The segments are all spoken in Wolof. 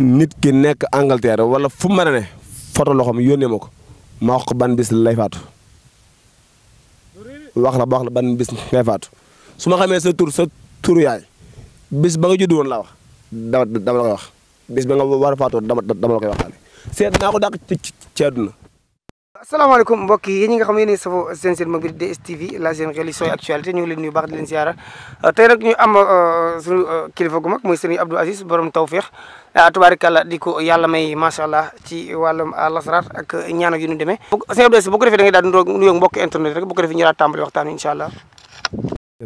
nit ki nekk Angleterre wala fu mu mën a ne photo loxoom yónnee ma ko ma wax ko ban bis lay faatu wax la ban bis lay faatu su ma xamee sa turu yaay bis ba nga judd woon laa wax dama la koy wax bis ba nga war a faatoo dama la koy waxaale seet naa ko dàq ci àdduna. asalaamaaleykum mbokk yi ñi nga xam ne yéen safo seen mag bi DSTV la seen religion actualité ñu ngi leen nuyu baax di leen siyaara tey nag ñu am suñu kilifa gu mag muy sëriñ Abdou Aziz borom tawféex tubaarikàlla di ko yàlla may macha allah ci wàllum lasaraat ak ñaan ak yu ñu demee. sëriñ Abdou Aziz bu ko defee da ngay daal di nuyoo mbokk internet rek bu ko defee ñu daal tàmbali waxtaan wi incha allah.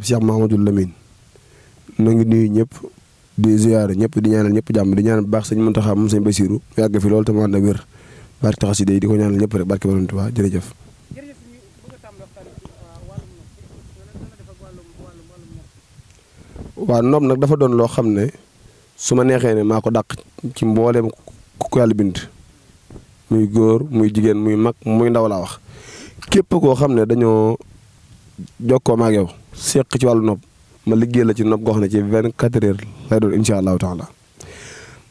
Cheikh Mahamadou Lamine na ngi nuyu ñëpp di ziyaara ñëpp di ñaanal ñëpp jàmm di ñaanal bu baax sëñ Mountakha moom sëñ Bassirou yàgg fi loolu te mu ànd ak wér barke xasida yi di ko ñaanal ñëpp rek barke Borom Tuubaa jërëjëf. waaw noob nag dafa doon loo xam ne su ma neexee ne maa ko dàq ci mbooleem ku yàlla bind muy góor muy jigéen muy mag muy ndaw laa wax képp koo xam ne dañoo jokkoo ma ak yow seq ci wàllu noob ma liggéey la ci noob goo xam ne ci 24 heures lay doon incha allahu taala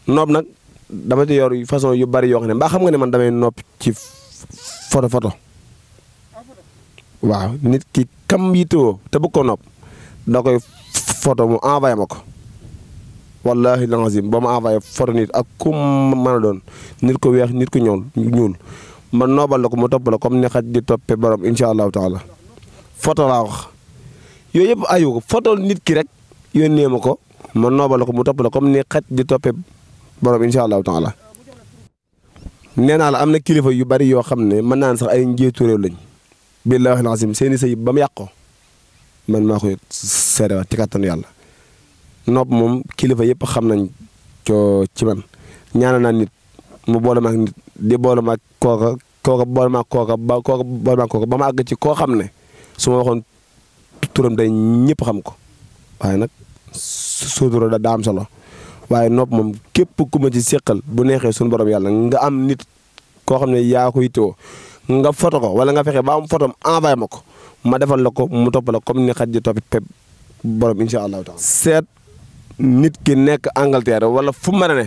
noob nag dama ci yor façon yu bari yoo xam ne mbaa xam nga ne man damay nopp ci photo waaw nit ki kam yittewoo te bëgg ko nopp da koy photo mu envoyé ma ko wallahi lazim boo ma envoyé photo nit ak ku mën a doon nit ko weex nit ko ñuul ma noobal la ko mu topp la comme ni xaj di toppee borom incha allahu taala photo laa wax yooyu yëpp ayu ko photo nit ki rek yónnee ma ko ma noobal la ko mu topp la comme ni xaj di toppee borom incha allahu taala nee naa la am na kilifa yu bari yoo xam ne mën naan sax ay njiitu réew lañ billaahi lazim seeni sëy ba mu yàqoo man maa koy seedewaat ci kàttanu yàlla nopp moom kilifa yëpp xam nañ coo ci man ñaanal naa nit mu boole ma ak nit di boole ma ak kooka boole ma ak kooka ba ma àgg ci koo xam ne su ma waxoon turam day ñëpp xam ko waaye nag sutura daa am solo waaye nopp moom képp ku ma ci séqal bu neexee suñu borom yàlla nga am nit koo xam ne yaa ko yittewoo nga foto ko wala nga fexe ba am photom envoyé ma ko ma defal la ko mu topp la comme ni xaj ji toppi pep borom incha allahu taala seet nit ki nekk Angleterre wala fu mu mën a ne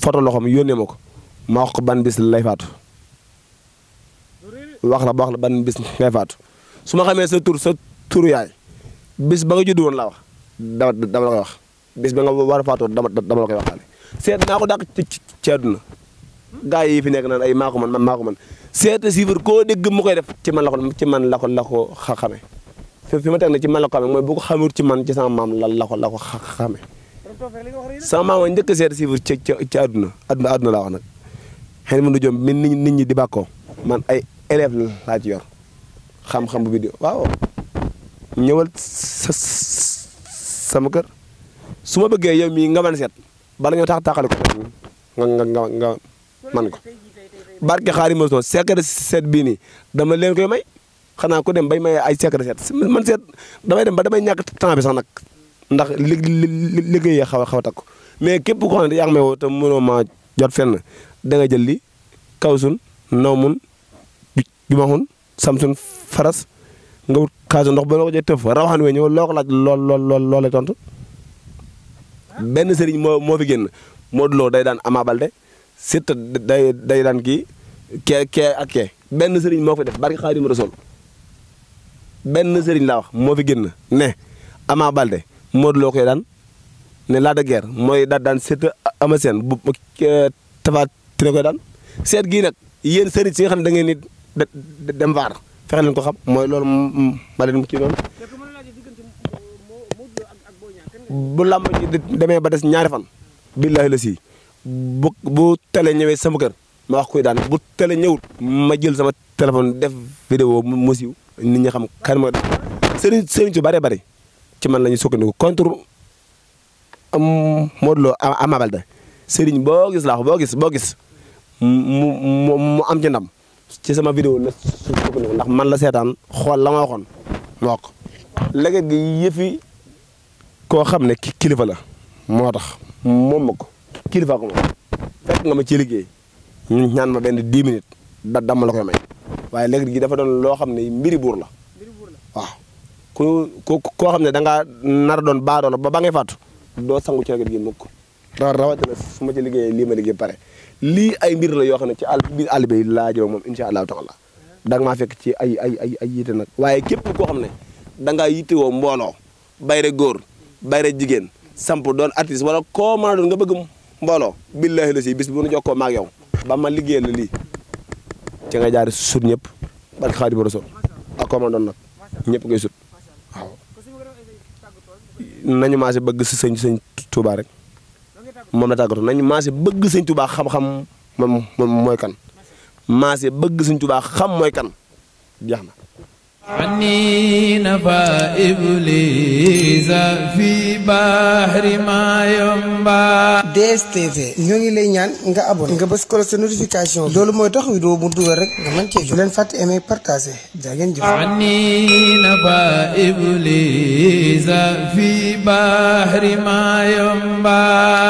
photo loxoom yónnee ma ko ma wax ko ban bis lay faatu wax la ban bis lay faatu su ma xamee sa turu yaay bis ba nga judd woon laa wax dama la koy wax bis ba nga war a faatoo dama la koy waxaale seet naa ko dàq ci àdduna gaa yi fi nekk naan ay maa ko man seet chiffre koo dégg mu koy def ci man la ko xame fi ma teg na ci man la ko xame mooy bu ko xamul ci man ci sama maam la ko xame sama maam mooy njëkk a seet chiffre ci àdduna laa wax nag xëy na mën du jom min nit ñi di bàkkoo man ay élève laa ci yor xam-xam bu vidéo waaw ñëwal sama kër su ma bëggee yow mii nga mën seet bala ñoo taxali ko nga man ko barke xaari ma soo secret seet bii nii dama leen koy may xanaa ku dem bay may ay secret seet man seet damay dem ba damay ñàkk temps bi sax nag ndax liggéey xaw a takku mais képp koo xam ne yaa ngi may woo te mënoo ma jot fenn da nga jël li kawsun nawmun jumaxun samsun faras nga wut kaasu ndox ba loo ko jël tëf rawaxaan we ñëw loo ko laaj lool lay tontu benn sëriñ moo fi génn Modou Lo day daan Ama Baldé Siteu day daan kee ak kee benn sëriñ moo fi def barke Xaadimu Rasuul benn sëriñ laa wax moo fi génn ne Ama Baldé Modou Lo koy daan ne Lac de Guiers mooy daan Siteu Ama Sène bu Tapha Tine koy daan seet gii nag yéen sëriñ si nga xam ne da ngeen ni dem vaar fexe leen ko xam mooy loolu ma leen kii noonu bu làmb ji demee ba des ñaari fan billaahi la si bu télé ñëwee sama kër ma wax kuy daan bu télé ñëwut ma jël sama téléphone def vidéo mu siiw nit ñi xam kan mooy daan sëriñ su bëree bëri ci man la ñuy sukkandiku contre Modou Lo Ama Baldé sëriñ boo gis laa boo gis mu am ci ndam ci sama vidéo la sukkandiku ndax man la seetaan xool la ma waxoon ma wax ko léegi gi yëfi koo xam ne kilifa la moo tax moom ma ko kilifa ko moom fekk nga ma ci liggéey ñaan ma benn 10 minutes dama la koy may waaye léegi gi dafa doon loo xam ne mbiri buur la waaw koo xam ne da ngaa nar doon baadoo la ba ngay fàttu doo sangu ci léegi gi mukk rawatina su ma ci liggéeyee lii ma liggéey pare lii ay mbir la yoo xam ne ci biir àll bi laa jëm moom incha allahu taala da nga maa fekk ci ay yitte nag waaye képp koo xam ne da ngaa yittewoo mbooloo bayre góor bayre jigéen samp doon artiste wala koo mën a doon nga bëgg mbooloo billahi la si bis bu nu jokkoo maag yow ba ma liggéeyal la lii ci nga jaar sut ñëpp barke Xaadimu Rasuul ak koo mën a doon nag ñëpp ngay sut waaw nañu maase bëgg si sëñ Touba rek moom la tàggatoo nañu maase bëgg sëñ Touba xam-xam moom mooy kan maase bëgg sëñ Touba xam mooy kan jeex na عني نبا إبليس في بحر ما ينبع DSTV ñoo ngi lay ñaan nga abonné nga bës ko sa notification loolu mooy tax vidéo mu dugal rek nga mën cee jot leen fàtte aimer partager jaa ngeen jëf عني نبا إبليس في بحر ما ينبع